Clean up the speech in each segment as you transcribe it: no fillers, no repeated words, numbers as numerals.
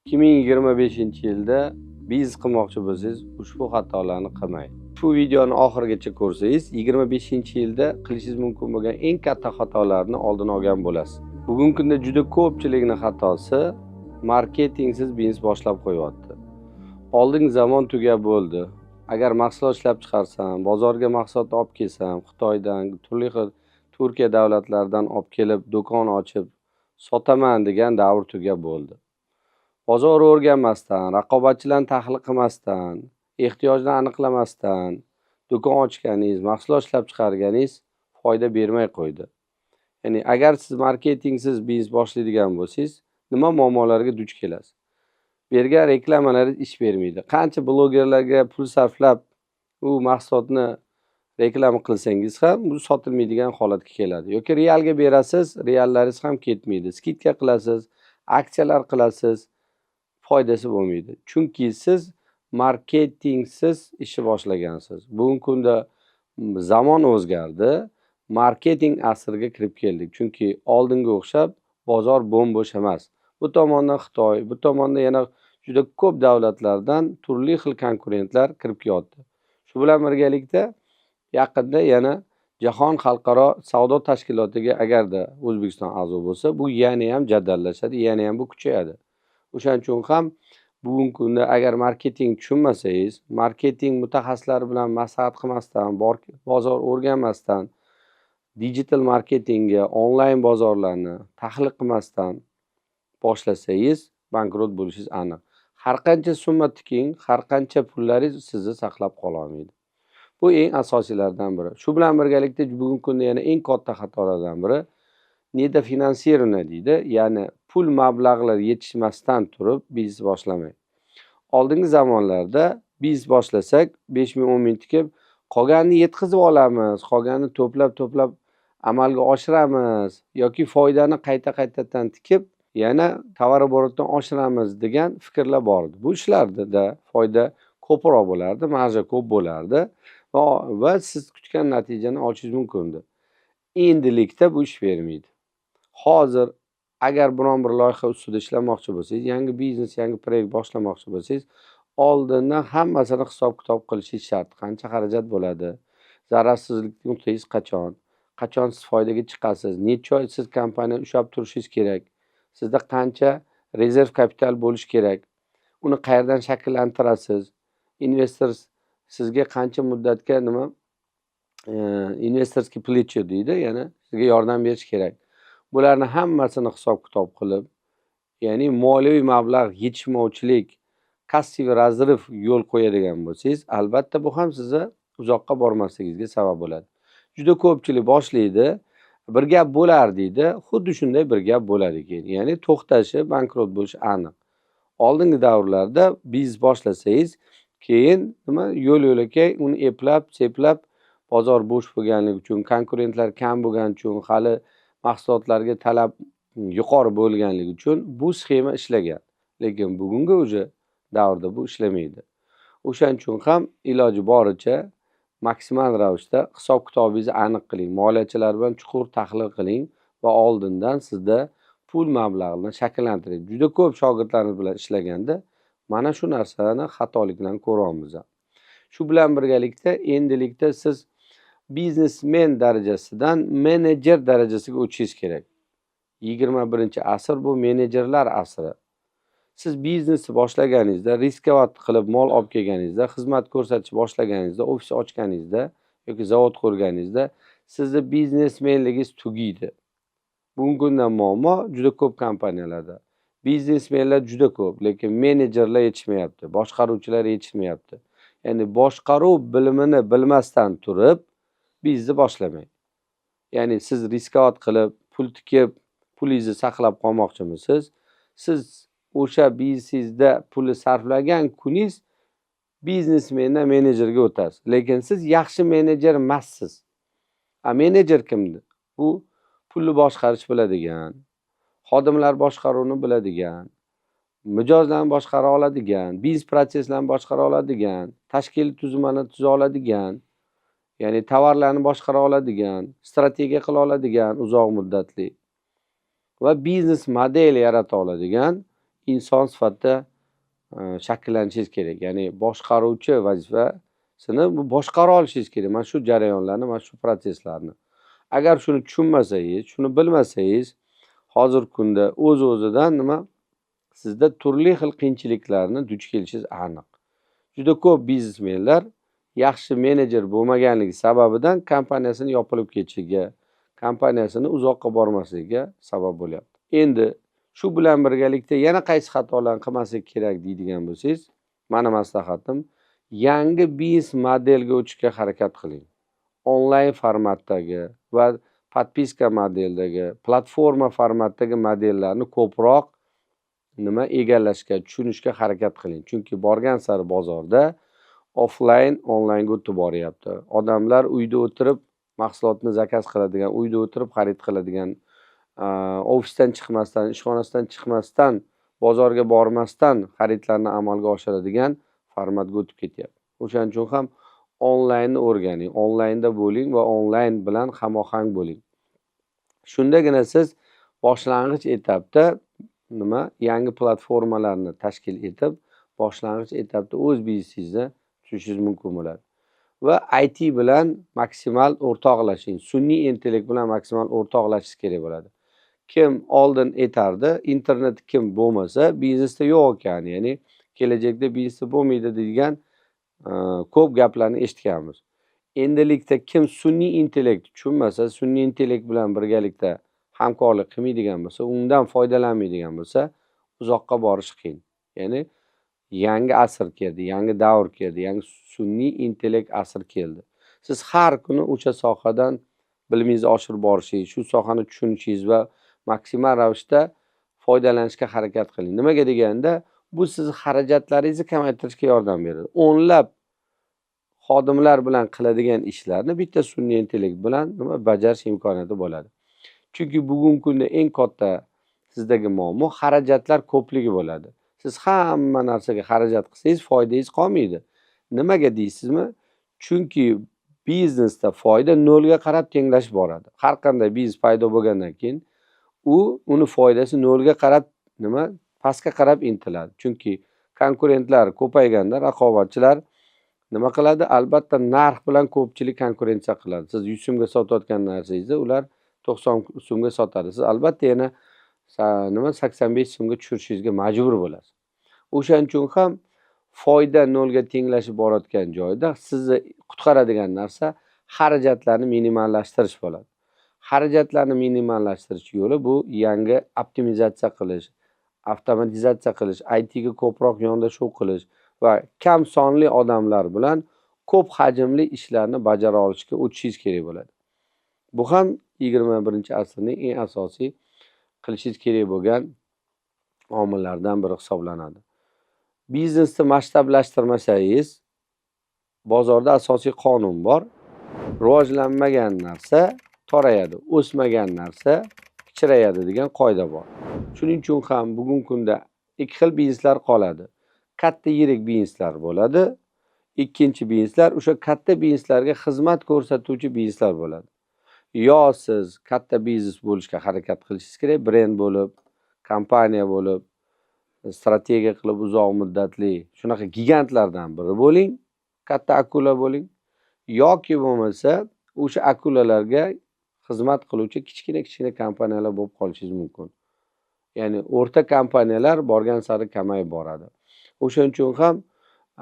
2025-yilda biznes qilmoqchi bo'lsangiz, ushbu xatolarni qilmang. Shu videoni oxirigacha ko'rsangiz, 25-yilda qilishingiz mumkin bo'lgan eng katta xatolarni oldini olgan bo'lasiz. Bugungi kunda juda ko'pchilikni xatosi marketingsiz biznes boshlab qo'yyapti. Oldingi zamon tugab bo'ldi. Agar mahsulot ishlab chiqarsam, bozorga mahsulot olib kelsam, Xitoydan, turli xil Turkiya davlatlaridan olib kelib, do'kon ochib sotaman degan davr tugab bo'ldi. Bozor o'rganmasdan, raqobatchilarni tahlil qilmasdan, ehtiyojni aniqlamasdan do'kon ochganingiz, mahsulot ishlab chiqarganingiz foyda bermay qo'ydi. Ya'ni agar siz marketingsiz biznes boshlaydigan bo'lsangiz, nima muammolarga duch kelasiz? Bergan reklamalaringiz ish bermaydi. Qancha blogerlarga pul sarflab u mahsulotni reklama qilsangiz ham, bu sotilmaydigan holatga keladi. Yoki realga berasiz, reallaringiz ham ketmaydi. Скидка qilasiz, aksiyalar qilasiz, foydasi bo'lmaydi. Chunki siz marketingsiz ishni boshlagansiz. Bugungi kunda zamon o'zgardi. Marketing asriga kirib keldik. Chunki oldinga o'xshab bozor bo'm-bo'sh emas. Bu tomondan Xitoy, bu tomondan yana juda ko'p davlatlardan turli xil konkurentlar kirib kelyapti. Shu bilan birgalikda yaqinda yana Jahon xalqaro savdo tashkilotiga agarda O'zbekiston a'zo bo'lsa, bu yana ham jadallashadi, yana ham bu kuchayadi. O'shaning uchun ham bugungi kunda agar marketing tushunmasangiz, marketing mutaxassislari bilan maslahat qilmasdan, bozor o'rganmasdan, digital marketingga, onlayn bozorlarni tahlil qilmasdan boshlasangiz, bankrot bo'lishingiz aniq. Har qancha summa tiking, har qancha pullaringiz sizni saqlab qola olmaydi. Bu eng asosiylardan biri. Shu bilan birgalikda bugungi kunda yana eng katta xatolardan biri недофинансирование deydi. Ya'ni pul mablag'lari yetishmasdan turib biznes boshlamang. Oldingi zamonlarda biznes boshlasak, 5 ming, 10 ming tikib, qolganini yetkazib olamiz, qolganini to'plab-to'plab amalga oshiramiz yoki foydani qayta-qaytadan tikib, yana товарооборот dan oshiramiz degan fikrlar bor edi. Bu ishlardida foyda ko'proq bo'lardi, marja ko'p bo'lardi va siz kutgan natijani olishingiz mumkin edi. Endilikda bu ish bermaydi. Hozir agar biron bir loyiha ustida ishlamoqchi bo'lsangiz, yangi biznes, yangi proyekt boshlamoqchi bo'lsangiz, oldindan hammasini hisob-kitob qilishingiz shart. Qancha xarajat bo'ladi? Zararsizlik nuqtangiz qachon? Qachon siz foydaga chiqasiz? Necha oy siz kompaniyani ushlab turishingiz kerak? Sizda qancha rezerv kapital bo'lishi kerak? Uni qayerdan shakllantirasiz? Investor sizga qancha muddatga nima инвесторский плечо deydi, ya'ni sizga yordam berish kerak. Bularni hammasini hisob-kitob qilib, ya'ni moliyaviy mablag' yetishmovchilik, кассовый разрыв yo'l qo'yadigan bo'lsangiz, albatta bu ham sizni uzoqqa bormasligingizga sabab bo'ladi. Juda ko'pchilik boshlaydi, bir gap bo'lar deydi, xuddi shunday bir gap bo'ladi keyin. Ya'ni to'xtashi, bankrot bo'lishi aniq. Oldingi davrlarda biznes boshlasangiz, keyin nima yo'l yo'lakay uni eplab, seplab, bozor bo'sh bo'lganligi uchun, konkurentlar kam bo'lgani uchun, hali mahsulotlarga talab yuqori bo'lganligi uchun bu sxema ishlagan. Lekin bugungi уже davrda bu ishlamaydi. O'shaning uchun ham iloji boricha maksimal ravishda hisob-kitobingizni aniq qiling, moliyachilar bilan chuqur tahlil qiling va oldindan sizda pul mablag'ini shakllantiring. Juda ko'p shogirdlarimiz bilan ishlaganda mana shu narsani xatoliklarni ko'ryapmiz. Shu bilan birgalikda endilikda siz biznesmen darajasidan menejer darajasiga o'tishingiz kerak. 21-asr bu menejerlar asri. Siz biznesni boshlaganingizda, рисковать qilib mol olib kelganingizda, xizmat ko'rsatish boshlaganingizda, ofis ochganingizda yoki zavod qurganingizda sizni biznesmenligingiz tugaydi. Bugungi kunda muammo juda ko'p kompaniyalarda. Biznesmenlar juda ko'p, lekin menejerlar yetishmayapti, boshqaruvchilar yetishmayapti. Ya'ni boshqaruv bilimini bilmasdan turib biznesni boshlamang. Ya'ni siz рисковать qilib, pul tikib, pulingizni saqlab qolmoqchimisiz? Siz o'sha biznesingizda pulni sarflagan kuningiz biznesmendan menejerga o'tasiz. Lekin siz yaxshi menejer emassiz. A menejer kimdir? Bu pulni boshqarish biladigan, xodimlar boshqaruvini biladigan, mijozlarni boshqara oladigan, biznes protsesslarni boshqara oladigan, tashkiliy tuzilmani tuza oladigan, ya'ni tovarlarni boshqara oladigan, strategiya qila oladigan uzoq muddatli va biznes model yarata oladigan inson sifatida shakllanishingiz kerak. Ya'ni boshqaruvchi vazifasini boshqara olishingiz kerak. Mana shu jarayonlarni, mana shu protsesslarni. Agar shuni tushunmasangiz, shuni bilmasangiz, hozirgi kunda o'z-o'zidan nima sizda turli xil qiyinchiliklarni duch kelishingiz aniq. Juda ko'p biznesmenlar yaxshi menejer bo'lmaganligi sababidan kompaniyasini yopilib ketishiga, kompaniyasini uzoqqa bormasligiga sabab bo'lyapti. Endi shu bilan birgalikda yana qaysi xatolarni qilmaslik kerak deydigan bo'lsangiz, mani maslahatim, yangi biznes modelga o'tishga harakat qiling. Onlayn formatdagi va podpiska modeldagi, platforma formatdagi modellarni ko'proq nima egallashga, tushunishga harakat qiling. Chunki borgan sari bozorda offline onlaynga o'tib boryapti. Odamlar uyda o'tirib mahsulotni zakaz qiladigan, uyda o'tirib xarid qiladigan, ofisdan chiqmasdan, ishxonasidan chiqmasdan, bozorga bormasdan xaridlarni amalga oshiradigan formatga o'tib ketyapti. O'shaning uchun ham onlaynni o'rganing, onlaynda bo'ling va onlayn bilan hamohang bo'ling. Shundagina siz boshlang'ich etapda nima yangi platformalarni tashkil etib, boshlang'ich etapda o'z biznesingizni tushishingiz mumkin bo'ladi. Va IT bilan maksimal o'rtoqlashing, sun'iy intellekt bilan maksimal o'rtoqlashish kerak bo'ladi. Kim oldin aytardi, internet kim bo'lmasa biznesda yo'q ekan, ya'ni kelajakda biznesda bo'lmaydi degan ko'p gaplarni eshitganmiz. Endilikda kim sun'iy intellekt tushunmasa, sun'iy intellekt bilan birgalikda hamkorlik qilmaydigan bo'lsa, undan foydalanmaydigan bo'lsa, uzoqqa borish qiyin. Ya'ni yangi asr keldi, yangi davr keldi, yangi sun'iy intellekt asr keldi. Siz har kuni o'sha sohadan bilimingizni oshirib borishingiz, shu sohani tushunishingiz va maksimal ravishda foydalanishga harakat qiling. Nimaga deganda, bu sizni xarajatlaringizni kamaytirishga yordam beradi. O'nlab xodimlar bilan qiladigan ishlarni bitta sun'iy intellekt bilan nima bajarish imkoniyati bo'ladi. Chunki bugungi kunda eng katta sizdagi muammo xarajatlar ko'pligi bo'ladi. Siz hamma narsaga xarajat qilsangiz foydangiz qolmaydi. Nimaga deysizmi? Chunki biznesda foyda nolga qarab tenglashib boradi. Har qanday biznes paydo bo'lgandan keyin u uni foydasi nolga qarab nima pastga qarab intiladi. Chunki konkurentlar ko'payganda raqobatchilar nima qiladi? Albatta narx bilan ko'pchilik konkurensiya qiladi. Siz 100 so'mga sotayotgan narsangizni ular 90 so'mga sotadi. Siz albatta yana nima 85 so'mga tushirishingizga majbur bo'lasiz. O'shaning uchun ham foyda nolga tenglashib borayotgan joyda sizni qutqaradigan narsa xarajatlarni minimallashtirish bo'ladi. Xarajatlarni minimallashtirish yo'li bu yangi optimizatsiya qilish, avtomatizatsiya qilish, IT ga ko'proq yondashuv qilish va kam sonli odamlar bilan ko'p hajmli ishlarni bajara olishga o'tishingiz kerak bo'ladi. Bu ham 21-asrning eng asosiy qilishingiz kerak bo'lgan omillardan biri hisoblanadi. Biznesni masshtablashtirmasangiz, bozorda asosiy qonun bor. Rivojlanmagan narsa torayadi, o'smagan narsa kichrayadi degan qoida bor. Shuning uchun ham bugungi kunda ikki xil bizneslar qoladi. Katta yirik bizneslar bo'ladi. Ikkinchi bizneslar o'sha katta bizneslarga xizmat ko'rsatuvchi bizneslar bo'ladi. Yo siz katta biznes bo'lishga harakat qilishingiz kerak, brend bo'lib, kompaniya bo'lib, strategiya qilib uzoq muddatli shunaqa gigantlardan biri bo'ling, katta akula bo'ling, yoki bo'lmasa o'sha akulalarga xizmat qiluvchi kichkina-kichkina kompaniyalar bo'lib qolishingiz mumkin. Ya'ni o'rta kompaniyalar borgan sari kamayib boradi. O'shaning uchun ham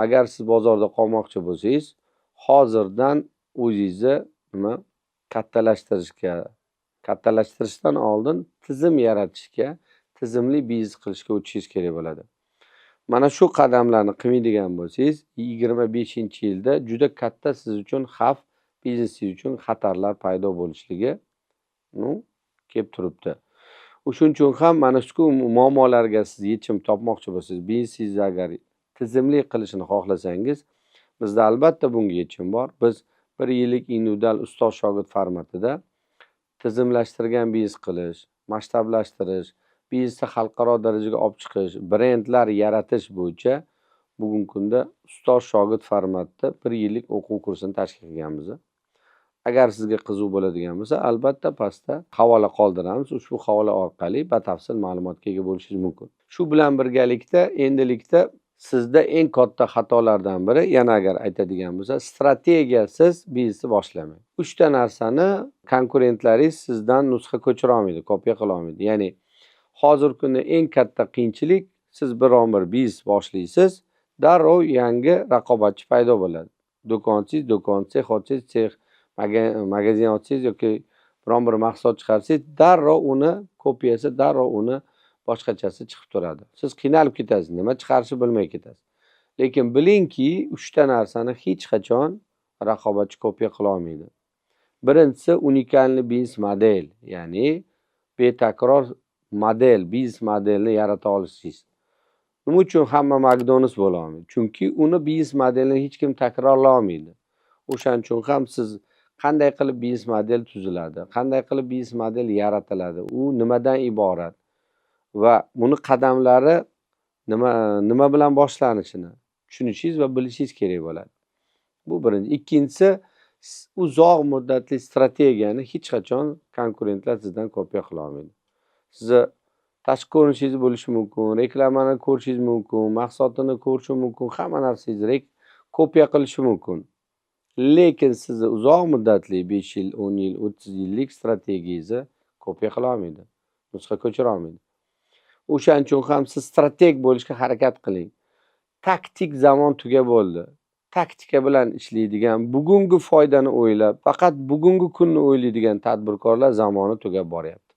agar siz bozorda qolmoqchi bo'lsangiz, hozirdan o'zingizni nima kattalashtirishga, kattalashtirishdan oldin tizim yaratishga, tizimli biznes qilishga o'tishingiz kerak bo'ladi. Mana shu qadamlarni qilmaydigan bo'lsangiz, 25-yilda juda katta siz uchun xavf, biznesingiz uchun xatarlar paydo bo'lishligi kelib turibdi. O'shuning uchun ham mana shu muammolarga siz yechim topmoqchi bo'lsangiz, biznesingizni agar tizimli qilishini xohlasangiz, bizda albatta bunga yechim bor. Biz 1 yillik individual ustoz shogird formatida tizimlashtirgan biznes qilish, masshtablashtirish, biznesni xalqaro darajaga olib chiqish, brendlar yaratish bo'yicha bugungi kunda ustoz shogird formatida 1 yillik o'quv kursini tashkil qilganmiz. Agar sizga qiziq bo'ladigan bo'lsa, albatta pastda havola qoldiramiz. Ushbu havola orqali batafsil ma'lumotga ega bo'lishingiz mumkin. Shu bilan birgalikda endilikda sizda eng katta xatolardan biri, yana agar aytadigan bo'lsa, strategiyasiz biznesni boshlamang. 3 ta narsani konkurentlaringiz sizdan nusxa ko'chira olmaydi, kopiya qila olmaydi. Ya'ni hozirgi kunda eng katta qiyinchilik, siz biron bir biznes boshlaysiz, darrov yangi raqobatchi paydo bo'ladi. Do'kon ochsangiz do'kon, sex ochsangiz sex, magazin ochsangiz yoki biron bir mahsulot chiqarsangiz, darrov uni kopiyasi, darrov uni boshqachasi chiqib turadi. Siz qiynalib ketasiz, nima chiqarishni bilmay ketasiz. Lekin bilingki, 3 ta narsani hech qachon raqobatchi kopiya qila olmaydi. Birinchisi unikalni biznes model, ya'ni betakror model, biznes modelni yarata olishingiz. Nima uchun hamma McDonald's bo'la olmaydi? Chunki uni biznes modelini hech kim takrorlay olmaydi. O'shaning uchun ham siz qanday qilib biznes model tuziladi, qanday qilib biznes model yaratiladi, u nimadan iborat va buni qadamlari nima bilan boshlanishini tushunishingiz va bilishingiz kerak bo'ladi. Bu birinchi. Ikkinchisi, uzoq muddatli strategiyani hech qachon konkurentlar sizdan kopiya qila olmaydi. Sizni tashqi ko'rinishingiz bo'lishi mumkin, reklamani ko'rishingiz mumkin, mahsulotini ko'rishi mumkin, hamma narsangizni kopiya qilishi mumkin. Lekin sizni uzoq muddatli 5 yil, 10 yil, 30 yillik strategiyangizni kopiya qila olmaydi, nusxa ko'chira olmaydi. O'shaning uchun ham siz strateg bo'lishga harakat qiling. Taktik zamon tugab bo'ldi. Taktika bilan ishlaydigan, bugungi foydani o'ylab, faqat bugungi kunni o'ylaydigan tadbirkorlar zamoni tugab boryapti.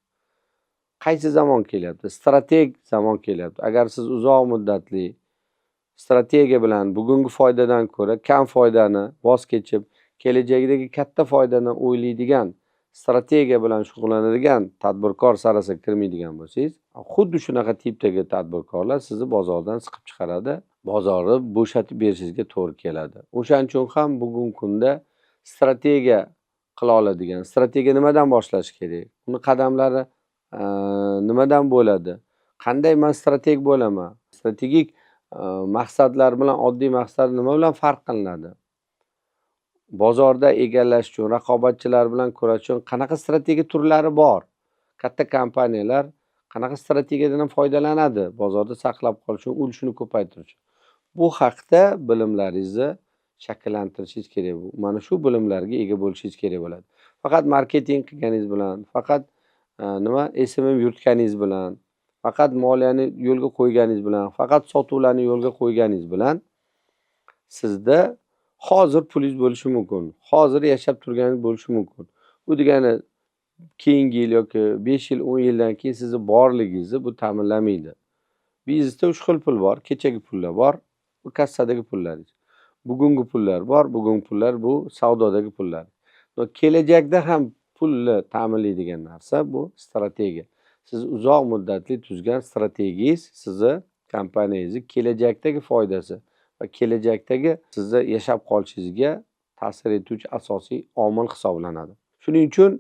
Qaysi zamon kelyapti? Strateg zamon kelyapti. Agar siz uzoq muddatli strategiya bilan bugungi foydadan ko'ra kam foydani voz kechib, kelajakdagi katta foydani o'ylaydigan strategiya bilan shug'ullanadigan tadbirkor sarasiga kirmaydigan bo'lsangiz, xuddi shunaqa tipdagi tadbirkorlar sizni bozordan siqib chiqaradi, bozorni bo'shatib berishingizga to'g'ri keladi. O'shaning uchun ham bugungi kunda strategiya qila oladigan, strategiya nimadan boshlash kerak, uni qadamlari nimadan bo'ladi, qanday man strateg bo'laman, strategik maqsadlar bilan oddiy maqsad nima bilan farq qilinadi, bozorda egallash uchun, raqobatchilar bilan kurashish uchun qanaqa strategiya turlari bor, katta kompaniyalar qanaqa strategiyadan foydalanadi bozorda saqlab qolish uchun, ulushini ko'paytirish uchun. Bu haqda bilimlaringizni shakllantirishingiz kerak. Mana shu bilimlarga ega bo'lishingiz kerak bo'ladi. Faqat marketing qilganingiz bilan, faqat nima SMM yuritganingiz bilan, faqat moliyani yo'lga qo'yganingiz bilan, faqat sotuvlarni yo'lga qo'yganingiz bilan sizda hozir pulingiz bo'lishi mumkin, hozir yashab turganingiz bo'lishi mumkin. Bu degani keyingi yil yoki 5 yil, 10 yildan keyin sizni borligingizni bu ta'minlamaydi. Biznesda 3 xil pul bor, kechagi pullar bor, bu kassadagi pullaringiz. Bugungi pullar bor, bugungi pullar bu savdodagi pullar. Kelajakda ham pulni ta'minlaydigan narsa bu strategiya. Siz uzoq muddatli tuzgan strategiyangiz sizni kompaniyangizni kelajakdagi foydasi va kelajakdagi sizni yashab qolishingizga ta'sir etuvchi asosiy omil hisoblanadi. Shuning uchun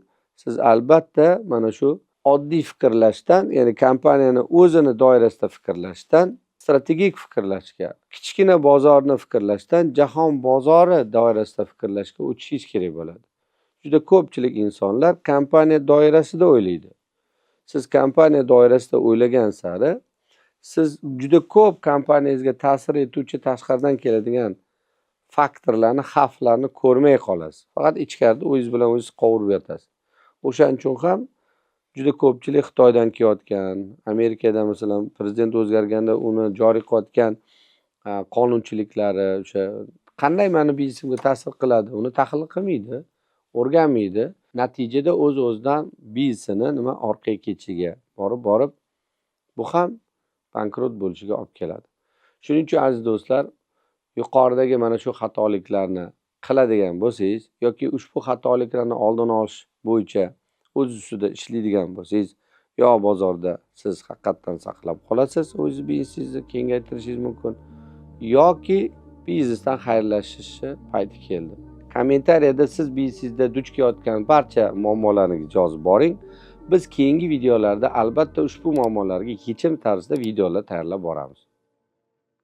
siz albatta mana shu oddiy fikrlashdan, ya'ni kompaniyani o'zini doirasida fikrlashdan strategik fikrlashga, kichkina bozorni fikrlashdan jahon bozori doirasida fikrlashga o'tishingiz kerak bo'ladi. Juda ko'pchilik insonlar kompaniya doirasida o'ylaydi. Siz kompaniya doirasida o'ylagan sari siz juda ko'p kompaniyangizga ta'sir etuvchi tashqaridan keladigan faktorlarni, xavflarni ko'rmay qolasiz. Faqat ichkarida o'zingiz bilan o'zingiz qovurib yotasiz. O'shaning uchun ham juda ko'pchilik Xitoydan kelayotgan, Amerikada masalan prezident o'zgarganda uni joriy qilayotgan qonunchiliklari, o'sha qanday meni biznesimga ta'sir qiladi, uni tahlil qilmaydi, o'rganmaydi. Natijada o'z-o'zidan biznesini nima orqaga ketishiga borib bu ham bankrot bo'lishiga olib keladi. Shuning uchun aziz do'stlar, yuqoridagi mana shu xatoliklarni qiladigan bo'lsangiz yoki ushbu xatoliklarni oldini olish bo'yicha o'z ustida ishlaydigan bo'lsangiz, yo bozorda siz haqiqatdan saqlab qolasiz, o'z biznesingizni kengaytirishingiz mumkin yoki biznesdan xayrlashishi payti keldi. Kommentariyada siz biznesingizda duch kelayotgan barcha muammolarni yozib boring. Biz keyingi videolarda albatta ushbu muammolarga yechim tarzida videolar tayyorlab boramiz.